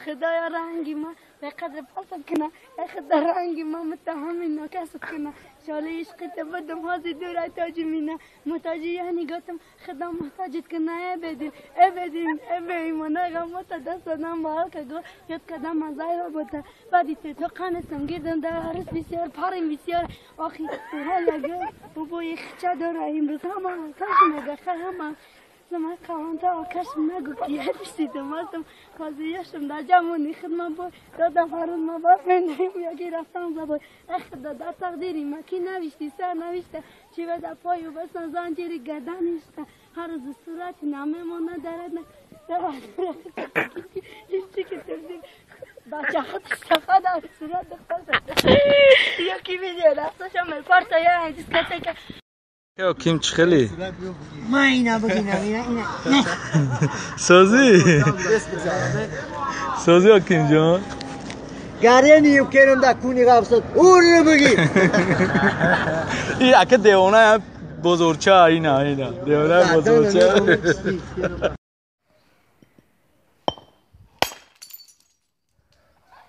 خدایا رنگی ما به قدر پاسم کنه خدا رنگی ما متهم ناکسب کنه شاله عشق تبدم هازی دور تاج مینا محتاجی یعنی گفتم خدا محتاجت کنه ابدین ابدین ابی من غمت دست دادم با که گو یاد کدام مزای بوده بعدی تو قانستم گردم در عرس بسیار پارم بسیار آخی حالا بابا یخچه داره امروز همه کاش نگه همه زمان قوانتا آکش نگو که یه مستم خازیشم در جمعونی خدمت بود دادم هرون ما باز مندیم یکی رفتم زبای اخدا در تقدیری ما کی نوشتی سر نوشته چی به در پای و بسن زنجیری گردنشته هر روز صورت نامه ما ندارد نه چی که تردیم بچه خودش سفا در صورت دختر یکی ویدیو رفتشم پارتا یا دیسکتک کیم چخلی؟ ما اینا بگینم اینا اینا سازی سازی حکیم جان گرینی یو کنم دا کونی غفصد اور بگی این اکه دیوانه بزرگچه اینا اینا دیوانه بزرگچه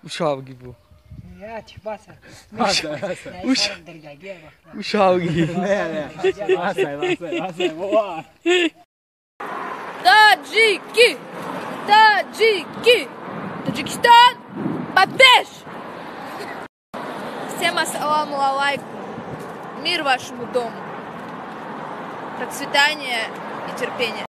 وشاوگی بو Таджики! Таджики! Таджикистан! Попеш! Всем ассаламу алайкум! Мир вашему дому! Процветания и терпения!